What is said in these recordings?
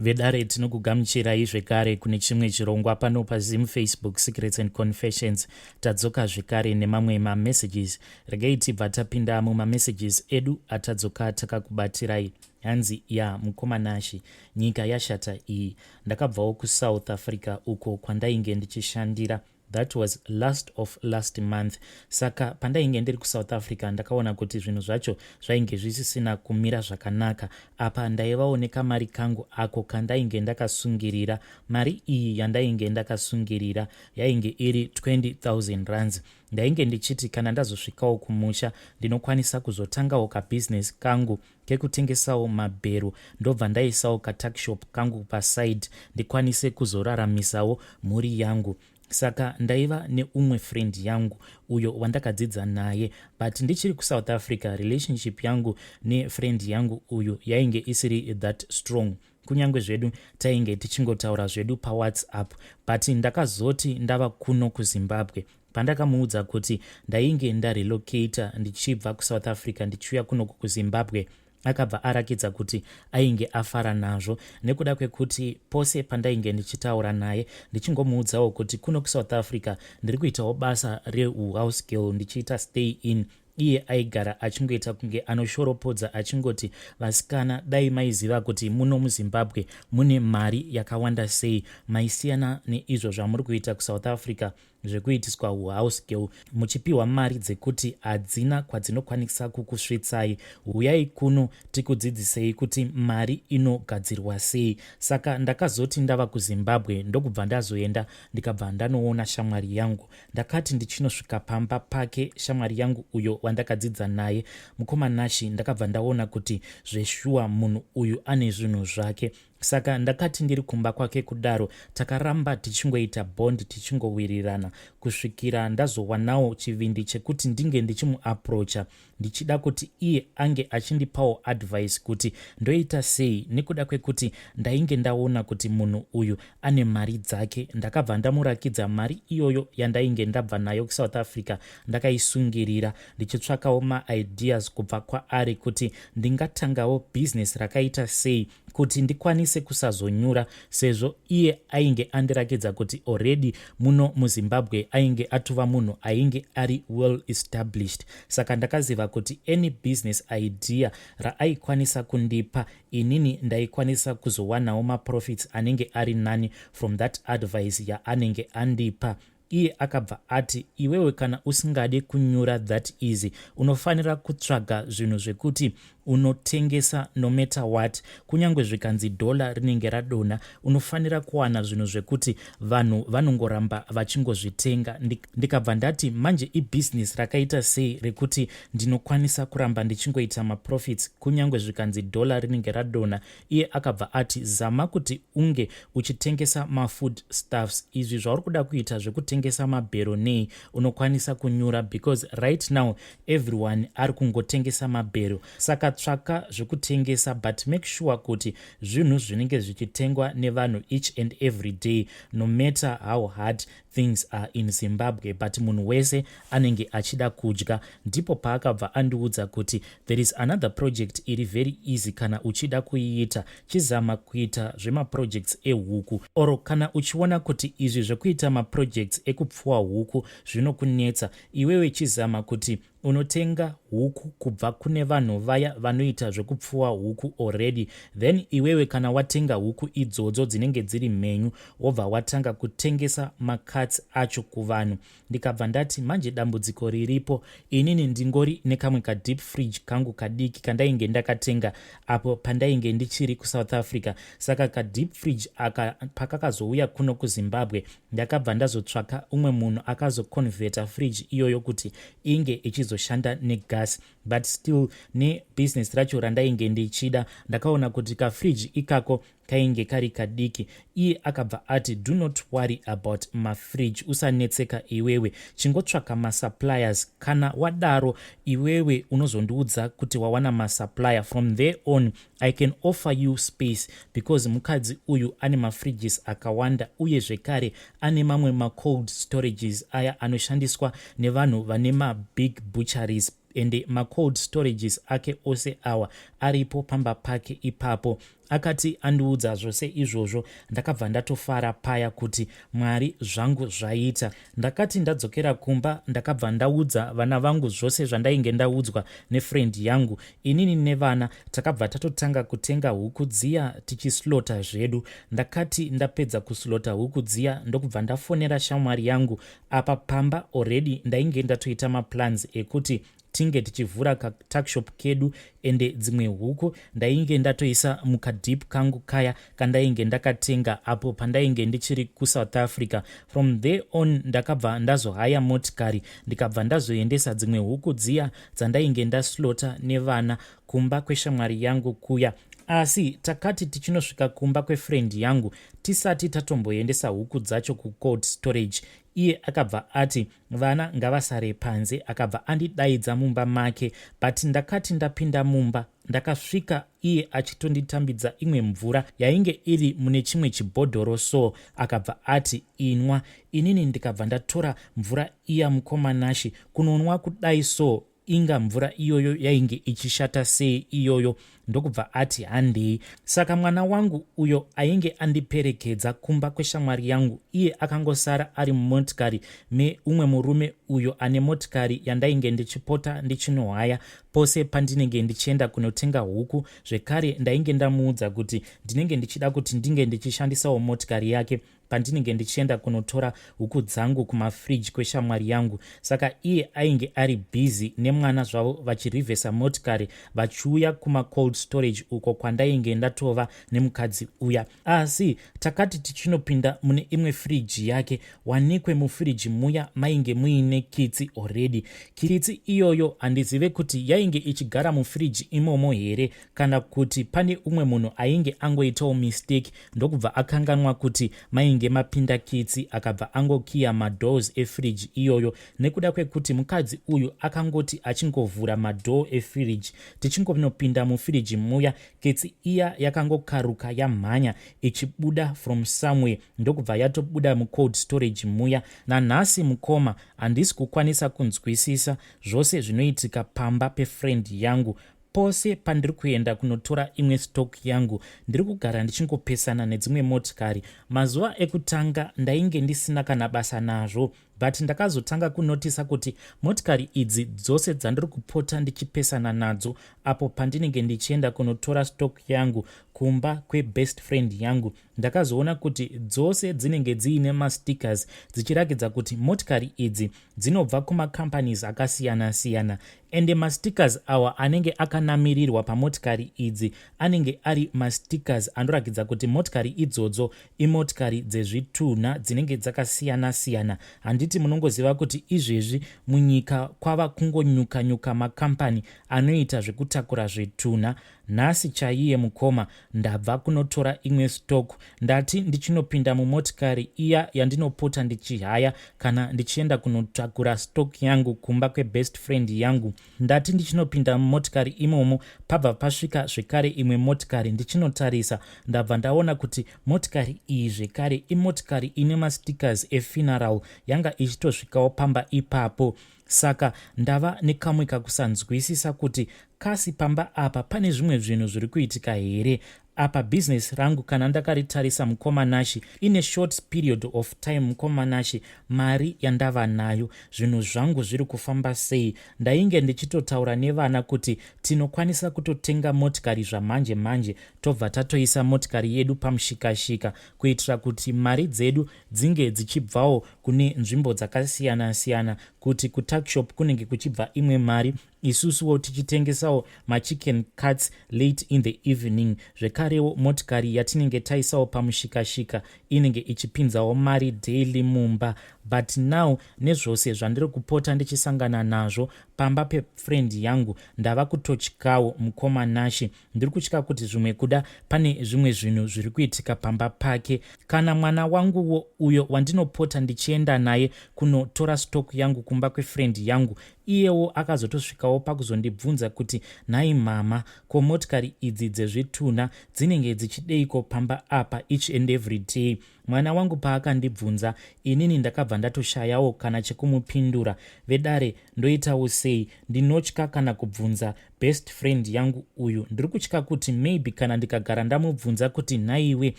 Vedare, tinokugamuchirai zvekare kune chimwe chirongwa pano paZim Facebook Secrets and Confessions. Tadzoka zvekare nemamwe mamessages. Regai tibva tapinda mumamessages edu atadzoka takakubatirai. Hanzi ya mukoma Nashi, nyika yashata iyi. Ndakabvawo kuSouth Africa uko kwandainge ndichishandira. That was last of last month. Saka pandainge ndiri kuSouth Africa, ndakaona kuti zvinhu zvacho zvainge zvisisina kumira zvakanaka. Apa ndaivawo nekamari kangu ako kandainge ndakasungirira. Mari iyi yandainge ndakasungirira yainge iri 20,000 rands. Ndainge ndichiti kana ndazosvikawo kumusha, ndinokwanisa kuzotangawo kabhizinesi kangu kekutengesawo mabhero, ndobva ndaisawo katuckshop kangu paside, ndikwanise kuzoraramisawo mhuri yangu. Saka ndaiva neumwe friend yangu uyo wandakadzidza naye, but ndichiri kuSouth Africa. Relationship yangu nefriend yangu uyu yainge isiri that strong, kunyange zvedu tainge tichingotaura zvedu paWhatsApp. But ndakazoti ndava kuno kuZimbabwe, pandakamuudza kuti ndainge ndarelocata ndichibva kuSouth Africa ndichiuya kunoku kuZimbabwe, akabva arakidza kuti ainge afara nazvo, nekuda kwekuti pose pandainge ndichitaura naye ndichingomuudzawo kuti kuno kuSouth Africa ndiri kuitawo basa rehouse girl, ndichiita stay in, iye aigara achingoita kunge anoshoropodza, achingoti, "Vasikana, dai maiziva kuti muno muZimbabwe mune mari yakawanda sei, maisiyana neizvo zvamuri kuita kuSouth Africa zvekuitiswa house girl muchipiwa mari dzekuti hadzina kwadzinokwanisa kukusvitsai. Uyai kuno tikudzidzisei kuti mari inogadzirwa sei." Saka ndakazoti ndava kuZimbabwe, ndokubva ndazoenda, ndikabva ndanoona shamwari yangu. Ndakati ndichinosvika pamba pake shamwari yangu uyo wandakadzidza naye, mukoma Nashi, ndakabva ndaona kuti zveshuwa munhu uyu ane zvinhu zvake. Saka ndakati ndiri kumba kwake kudaro, takaramba tichingoita bond, tichingowirirana, kusvikira ndazowanawo chivindi chekuti ndinge ndichimuapproacha, ndichida kuti iye ange achindipawo advice kuti ndoita sei, nekuda kwekuti ndainge ndaona kuti munhu uyu ane mari dzake. Ndakabva ndamurakidza mari iyoyo yandainge ndabva nayo kuSouth Africa ndakaisungirira, ndichitsvakawo maideas kubva kwaari kuti ndingatangawo bhizinesi rakaita sei kuti ndikwanise kusazonyura, sezvo iye ainge andirakidza kuti already muno muZimbabwe ainge atova munhu ainge ari well established. Saka ndakaziva kuti any business idea raaikwanisa kundipa inini, ndaikwanisa kuzowanawo maprofits anenge ari nani from that advice yaanenge andipa. Iye akabva ati, "Iwewe kana usingadi kunyura that easy, unofanira kutsvaga zvinhu zvekuti unotengesa no matter what. Kunyange zvikanzi dhola rinenge radonha, unofanira kuwana zvinhu zvekuti vanhu vanongoramba vachingozvitenga." Ndikabva ndati, "Manje ibhizinesi rakaita sei rekuti ndinokwanisa kuramba ndichingoita maprofits kunyange zvikanzi dhola rinenge radonha?" Iye akabva ati, "Zama kuti unge uchitengesa mafood stuffs. Izvi zvauri kuda kuita zvekutengesa mabhero nei, unokwanisa kunyura, because right now everyone ari kungotengesa mabhero. Saka tsvaka zvekutengesa, but make sure kuti zvinhu zvinenge zvichitengwa nevanhu each and every day. No matter how hard things are in Zimbabwe, but munhu wese anenge achida kudya." Ndipo paakabva andiudza kuti there is another project iri very easy kana uchida kuiita. Chizama kuita zvemaprojects ehuku, or kana uchiona kuti izvi zvekuita maprojects ekupfuwa huku zvinokunetsa iwewe, chizama kuti unotenga huku kubva kune vanhu vaya vanoita zvekupfuwa huku already. Then iwewe kana watenga huku idzodzo dzinenge dziri mhenyu, wobva watanga kutengesa macuts acho kuvanhu. Ndikabva ndati, "Manje dambudziko riripo, inini ndingori nekamwe kadeep fridge kangu kadiki kandainge ndakatenga apo pandainge ndichiri kuSouth Africa." Saka kadeep fridge aka pakakazouya kuno kuZimbabwe, ndakabva ndazotsvaka umwe munhu akazoconverta fridge iyoyo kuti inge ichizoshanda negas. But still, nebusiness racho randainge ndichida, ndakaona kuti kafridge ikako kainge kari kadiki. Iye akabva ati, "Do not worry about mafridge, usanetseka iwewe, chingotsvaka masuppliers. Kana wadaro iwewe unozondiudza kuti wawana masupplier. From there on I can offer you space, because mukadzi uyu ane mafridges akawanda, uye zvekare ane mamwe macold storages aya anoshandiswa nevanhu vane mabig butcheries." Ende macold storages ake ose awa aripo pamba pake ipapo. Akati andiudza zvose izvozvo, ndakabva ndatofara paya kuti Mwari, zvangu zvaita. Ndakati ndadzokera kumba, ndakabva ndaudza vana vangu zvose zvandainge ndaudzwa nefriend yangu. Inini nevana takabva tatotanga kutenga huku dziya, tichislaughter zvedu. Ndakati ndapedza kuslaughter huku dziya, ndokubva ndafonera shamwari yangu. Apa pamba already ndainge ndatoita maplans ekuti tinge tichivhura katuckshop kedu, ende dzimwe huku ndainge ndatoisa mukadip kangu kaya kandainge ndakatenga apo pandainge ndichiri kuSouth Africa. From there on ndakabva ndazohaya motikari, ndikabva ndazoendesa dzimwe huku dziya dzandainge ndaslaughter nevana kumba kweshamwari yangu kuya. Asi takati tichinosvika kumba kwefriend yangu, tisati tatomboendesa huku dzacho kucold storage, iye akabva ati vana ngavasare panze. Akabva andidaidza mumba make, but ndakati ndapinda mumba, ndakasvika iye achitonditambidza imwe mvura yainge iri mune chimwe chibhodhoro. So akabva ati, "Inwa." Inini ndikabva ndatora mvura iya, mukoma Nashi. Kunonwa kudai so, inga mvura iyoyo yainge ichishata sei iyoyo! Ndokubva ati, "Handei." Saka mwana wangu uyo ainge andiperekedza kumba kweshamwari yangu, iye akangosara ari mumotikari meumwe murume uyo ane motikari yandainge ndichipota ndichinohaya pose pandinenge ndichienda kunotenga huku. Zvekare ndainge ndamuudza kuti ndinenge ndichida kuti ndinge ndichishandisawo motikari yake pandinenge ndichienda kunotora huku dzangu kumafriji kweshamwari yangu. Saka iye ainge ari busy nemwana zvavo, vachirivhesa motikari vachiuya kumacold storage uko kwandainge ndatova nemukadzi uya. Asi takati tichinopinda mune imwe firiji yake, wanikwe mufiriji muya mainge muine kitsi already. Kitsi iyoyo handizive kuti yainge ichigara mufiriji imomo here, kana kuti pane umwe munhu ainge angoitawo mistake, ndokubva akanganwa kuti mainge mapinda kitsi, akabva angokiya madoors efiriji iyoyo, nekuda kwekuti mukadzi uyu akangoti achingovhura madoor efiriji, tichingonopinda mufiriji muya, kitsi iya yakangokaruka yamhanya ichibuda from somewhere, ndokubva yatobuda mucold storage muya. Nanhasi, mukoma, handisi kukwanisa kunzwisisa zvose zvinoitika pamba pefriend yangu. Pose pandiri kuenda kunotora imwe stock yangu, ndiri kugara ndichingopesana nedzimwe motikari. Mazuva ekutanga ndainge ndisina kana basa nazvo, but ndakazotanga kunotisa kuti motikari idzi dzose dzandiri kupota ndichipesana nadzo apo pandinenge ndichienda kunotora stock yangu kumba kwebest friend yangu, ndakazoona kuti dzose dzinenge dziine mastickers dzichirakidza kuti motikari idzi dzinobva kumacompanies akasiyana-siyana. Ende mastickers awa anenge akanamirirwa pamotikari idzi anenge ari mastickers anorakidza kuti motikari idzodzo imotikari dzezvitunha dzinenge dzakasiyana-siyana. Handiti munongoziva kuti izvezvi munyika kwava kungonyuka-nyuka makambani anoita zvekutakura zvitunha? Nhasi chaiye, mukoma, ndabva kunotora imwe stock. Ndati ndichinopinda mumotikari iya yandinopota ndichihaya kana ndichienda kunotakura stock yangu kumba kwebest friend yangu, ndati ndichinopinda mumotikari imomo, pabva pasvika zvekare imwe motikari. Ndichinotarisa, ndabva ndaona kuti motikari iyi zvekare imotikari ine mastickers efuneral, yanga ichitosvikawo pamba ipapo. Saka ndava nekamwe kakusanzwisisa kuti kasi pamba apa pane zvimwe zvinhu zviri kuitika here. Apa bhizinesi rangu kana ndakaritarisa, mukoma Nashi, ine short period of time, mukoma Nashi, mari yandava nayo, zvinhu zvangu zviri kufamba sei? Ndainge ndichitotaura nevana kuti tinokwanisa kutotenga motikari zvamanje manje, tobva tatoisa motikari yedu pamushikashika, kuitira kuti mari dzedu dzinge dzichibvawo kune nzvimbo dzakasiyana-siyana, kuti kutuckshop kunenge kuchibva imwe mari, isusuwo tichitengesawo machicken cuts late in the evening. Zvekarewo motikari yatinenge taisawo pamushikashika inenge ichipinzawo mari daily mumba. But now, nezvose zvandiri kupota ndichisangana nazvo pamba pefriend yangu, ndava kutotyawo, mukoma Nashi. Ndiri kutya kuti zvimwe kuda pane zvimwe zvinhu zviri kuitika pamba pake. Kana mwana wanguwo uyo wandinopota ndichienda naye kunotora stock yangu kumba kwefriend yangu, Iyewo akazotosvikawo pakuzondibvunza kuti nhai mama, ko motikari idzi dzezvitunha dzinenge dzichideiko pamba apa each and every day? Mwana wangu paakandibvunza, inini ndakabva ndatoshayawo kana chekumupindura. Vedare, ndoitawo sei? Ndinotya kana kubvunza best friend yangu uyu. Ndiri kutya kuti maybe kana ndikagara ndamubvunza kuti nhaiwe,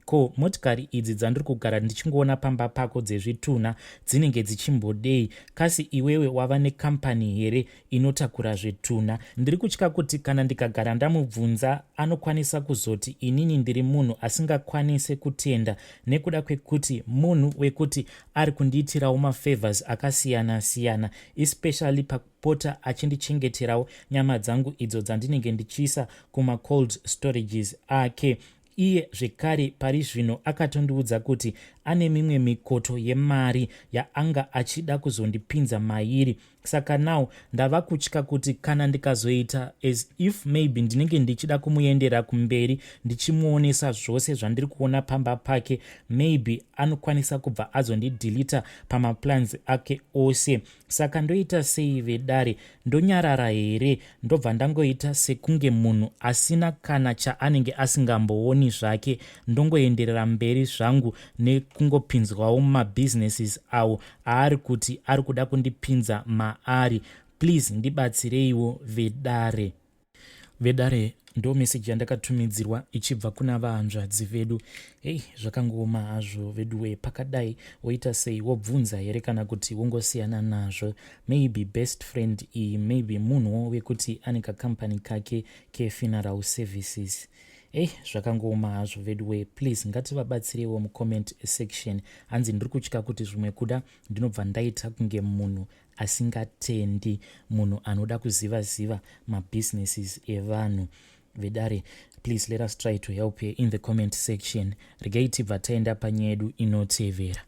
ko motikari idzi dzandiri kugara ndichingoona pamba pako dzezvitunha dzinenge dzichimbodei? Kasi iwewe wava nekambani here inotakura zvitunha? Ndiri kutya kuti kana ndikagara ndamubvunza anokwanisa kuzoti inini ndiri munhu asingakwanise kutenda, nekuda kwekuti munhu wekuti ari kundiitirawo mafavors akasiyana-siyana, especially pakupota achindichengeterawo nyama dzangu idzo dzandinenge ndichiisa kumacold storages ake. Iye zvekare pari zvino akatondiudza kuti ane mimwe mikoto yemari yaanga achida kuzondipinza mairi. Saka now ndava kutya kuti kana ndikazoita as if maybe ndinenge ndichida kumuendera kumberi ndichimuonesa zvose zvandiri kuona pamba pake, maybe anokwanisa kubva azondidhilita pamaplans ake ose. Saka ndoita sei, vedare? Ndonyarara here, ndobva ndangoita sekunge munhu asina kana chaanenge asingambooni zvake, ndongoenderera mberi zvangu nekungopinzwawo mumabhizinesis awo aari kuti ari kuda kundipinza maari? Please ndibatsireiwo, vedare. Vedare, ndo meseji yandakatumidzirwa ichibva kuna vahanzvadzi vedu. Hei, zvakangooma hazvo veduwe. Pakadai woita sei? Wobvunza here kana kuti wongosiyana nazvo? Maybe best friend iyi, maybe munhuwo wekuti ane kakampani kake kefuneral services. Ei, zvakangooma hazvo veduwe. Please ngativabatsireiwo mucomment section. Hanzi ndiri kutya kuti zvimwe kuda ndinobva ndaita kunge munhu asingatendi, munhu anoda kuziva ziva mabusinesses evanhu. Vedare, please let us try to help here in the comment section. Regai tibva taenda panyaya yedu inotevera.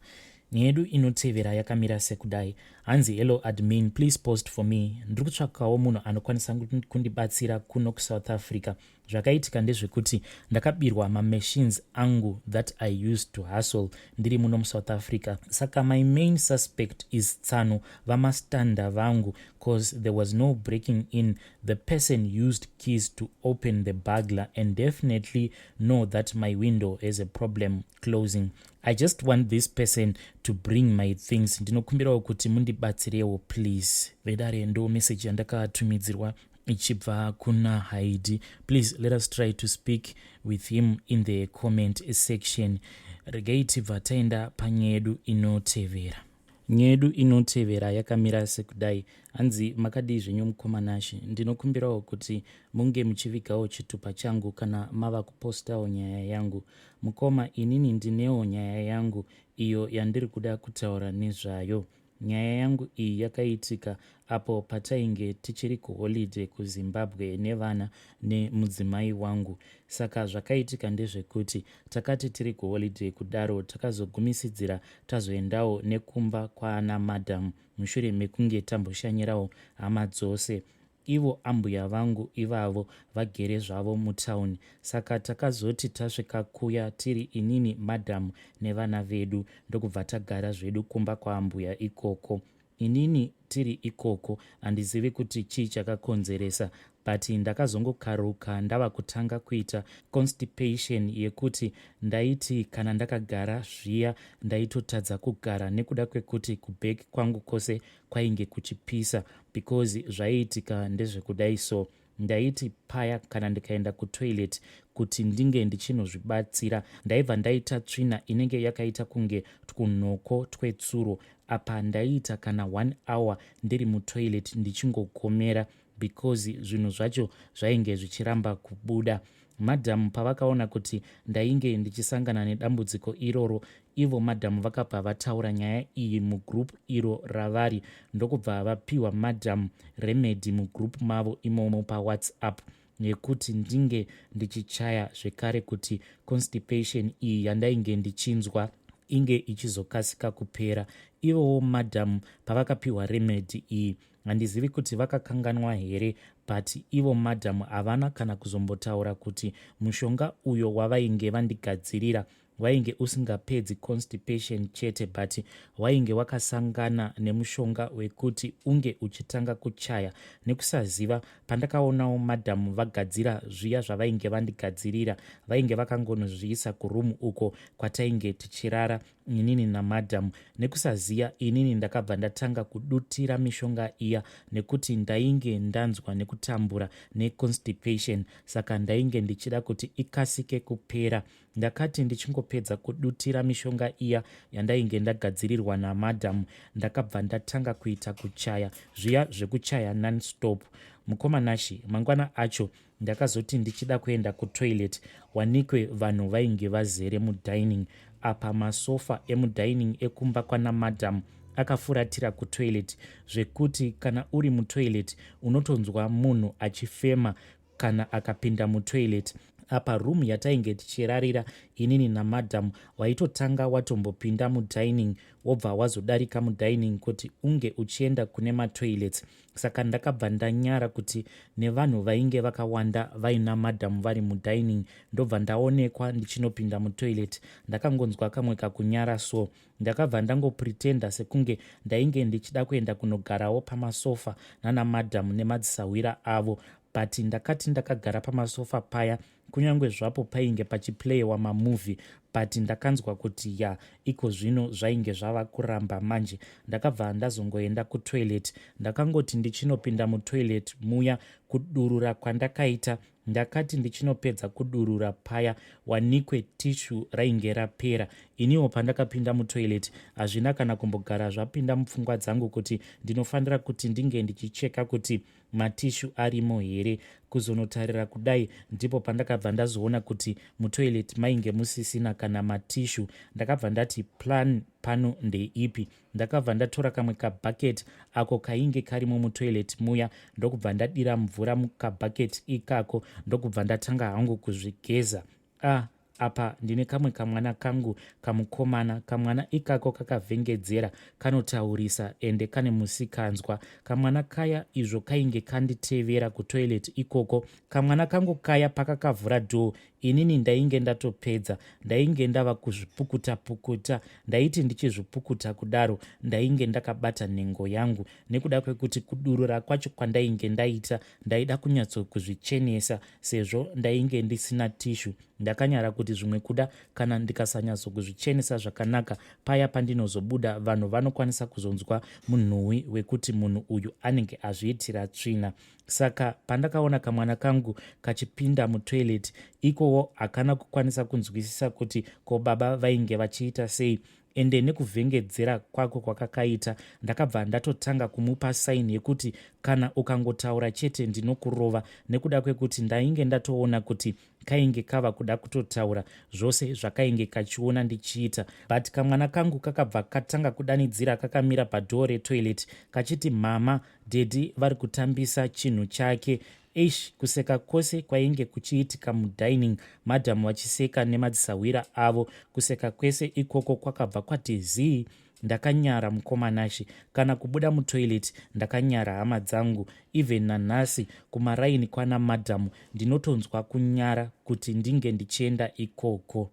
Nyaya yedu inotevera yakamira sekudai. Hanzi, "Hello admin, please post for me. Ndiri kutsvakawo munhu anokwanisa kundibatsira kuno kuSouth Africa. Zvakaitika ndezvekuti ndakabirwa mamachines angu that I used to hustle ndiri muno muSouth Africa. Saka my main suspect is tsano vamastanda vangu, cause there was no breaking in. The person used keys to open the burglar and definitely know that my window has a problem closing. I just want this person to bring my things. Ndinokumbirawo kuti mundibatsirewo, please." Vedare, ndo meseji yandakatumidzirwa ichibva kuna Haidi. Please let us try to speak with him in the comment section. Regai tibva taenda panyaya yedu inotevera. Nyaya yedu inotevera yakamira sekudai. Hanzi, "Makadii zvenyu mukoma Nashe? Ndinokumbirawo kuti munge muchivigawo chitupa changu kana mava kupostawo nyaya yangu. Mukoma, inini ndinewo nyaya yangu iyo yandiri kuda kutaura nezvayo. Nyaya yangu iyi yakaitika apo patainge tichiri kuholiday kuZimbabwe nevana nemudzimai wangu. Saka zvakaitika ndezvekuti takati tiri kuholiday kudaro, takazogumisidzira tazoendawo nekumba kwaana madhamu mushure mekunge tamboshanyirawo hama dzose. Ivo ambuya vangu ivavo vagere zvavo mutauni. Saka takazoti tasvika kuya tiri inini, madhamu nevana vedu, ndokubva tagara zvedu kumba kwaambuya ikoko. Inini tiri ikoko, handizivi kuti chii chakakonzeresa, but ndakazongokaruka ndava kutanga kuita constipation yekuti ndaiti kana ndakagara zviya ndaitotadza kugara nekuda kwekuti kuback kwangu kwose kwainge kuchipisa, because zvaiitika ndezvekudai so: ndaiti paya kana ndikaenda kutoilet kuti ndinge ndichinozvibatsira, ndaibva ndaita tsvina inenge yakaita kunge twunhoko twetsuro. Apa ndaiita kana one hour ndiri mutoilet ndichingogomera, because zvinhu zvacho zvainge zvichiramba kubuda. Madhamu pavakaona kuti ndainge ndichisangana nedambudziko iroro, ivo madhamu vakabva vataura nyaya iyi mugroup iro ravari, ndokubva vapiwa madhamu remedy mugroup mavo imomo paWhatsApp yekuti ndinge ndichichaya zvekare kuti constipation iyi yandainge ndichinzwa inge ichizokasika kupera. Ivowo madhamu pavakapiwa remedy iyi, handizivi kuti vakakanganwa here, but ivo madhamu havana kana kuzombotaura kuti mushonga uyo wavainge vandigadzirira Wainge usingapedzi constipation chete but wainge wakasangana nemushonga wekuti unge uchitanga kuchaya. Nekusaziva, pandakaonawo madam vagadzira zviya zvavainge vandigadzirira, vainge vakangonozviisa kuroom uko kwatainge tichirara inini namadam. Nekusaziya, inini ndakabva ndatanga kudutira mishonga iya nekuti ndainge ndanzwa nekutambura neconstipation, saka ndainge ndichida kuti ikasike kupera. Ndakati ndichingopedza kudutira mishonga iya yandainge ndagadzirirwa namadam, ndakabva ndatanga kuita kuchaya zviya zvekuchaya nonstop. Mukoma Nashi, mangwana acho ndakazoti ndichida kuenda kutoilet, wanikwe vanhu vainge vazere mudining. Apa masofa emudining ekumba kwana madam akafuratira kutoilet, zvekuti kana uri mutoilet unotonzwa munhu achifema kana akapinda mutoilet. Apa room yatainge tichirarira inini namadam, waitotanga watombopinda mudining, wobva wazodarika mudining kuti unge uchienda kune matoilets. Saka ndakabva ndanyara kuti nevanhu vainge vakawanda vaina madam vari mudining, ndobva ndaonekwa ndichinopinda mutoilet. Ndakangonzwa kamwe kakunyara, so ndakabva ndangopretenda sekunge ndainge ndichida kuenda kunogarawo pamasofa nana madam nemadzisahwira avo. But ndakati ndakagara pamasofa paya, kunyange zvapo painge pachiplayiwa mamovie, but ndakanzwa kuti ya, iko zvino zvainge zvava kuramba manje. Ndakabva ndazongoenda kutoilet. Ndakangoti ndichinopinda mutoilet muya, kudurura kwandakaita, ndakati ndichinopedza kudurura paya, wanikwe tissue rainge rapera. Iniwo pandakapinda mutoilet, hazvina kana kumbogara zvapinda mupfungwa dzangu kuti ndinofanira kuti ndinge ndichicheka kuti matissue arimo here. Kuzonotarira kudai, ndipo pandakabva ndazoona kuti mutoilet mainge musisina kana matissue. Ndakabva ndati, plan pano ndeipi? Ndakabva ndatora kamwe kabhaketi ako kainge karimo mutoilet muya, ndokubva ndadira mvura mukabhaketi ikako, ndokubva ndatanga hangu kuzvigeza. Ah, apa ndine kamwe kamwana kangu kamukomana. Kamwana ikako kakavhengedzera, kanotaurisa, ende kane musikanzwa. Kamwana kaya izvo kainge kanditevera kutoilet ikoko. Kamwana kangu kaya pakakavhura door, inini ndainge ndatopedza, ndainge ndava kuzvipukuta pukuta. Ndaiti ndichizvipukuta kudaro, ndainge ndakabata nhengo yangu nekuda kwekuti kudurura kwacho kwandainge ndaita, ndaida kunyatsokuzvichenesa sezvo ndainge ndisina tissue. Ndakanyara kuti zvimwe kuda kana ndikasanyatsokuzvichenesa zvakanaka, paya pandinozobuda vanhu vanokwanisa kuzonzwa munhuwi wekuti munhu uyu anenge azviitira tsvina. Saka pandakaona kamwana kangu kachipinda mutoilet ikowo, hakana kukwanisa kunzwisisa kuti ko baba vainge vachiita sei. Ende nekuvhengedzera kwako kwakakaita, ndakabva ndatotanga kumupa sign yekuti kana ukangotaura chete ndinokurova, nekuda kwekuti ndainge ndatoona kuti kainge kava kuda kutotaura zvose zvakainge kachiona ndichiita. But kamwana kangu kakabva katanga kudanidzira kakamira padoor retoilet kachiti, "Mama, daddy vari kutambisa chinhu chake." Eish, kuseka kwose kwainge kuchiitika mudining, madhamu vachiseka nemadzisahwira avo, kuseka kwese ikoko kwakabva kwati zii. Ndakanyara, mukoma Nashi. Kana kubuda mutoilet ndakanyara, hama dzangu. Even nanhasi kumaraini kwana madhamu ndinotonzwa kunyara kuti ndinge ndichienda ikoko.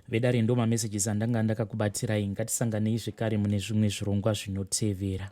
Vedare, ndo mamessages andanga ndakakubatirai. Ngatisanganei zvekare mune zvimwe zvirongwa zvinotevera.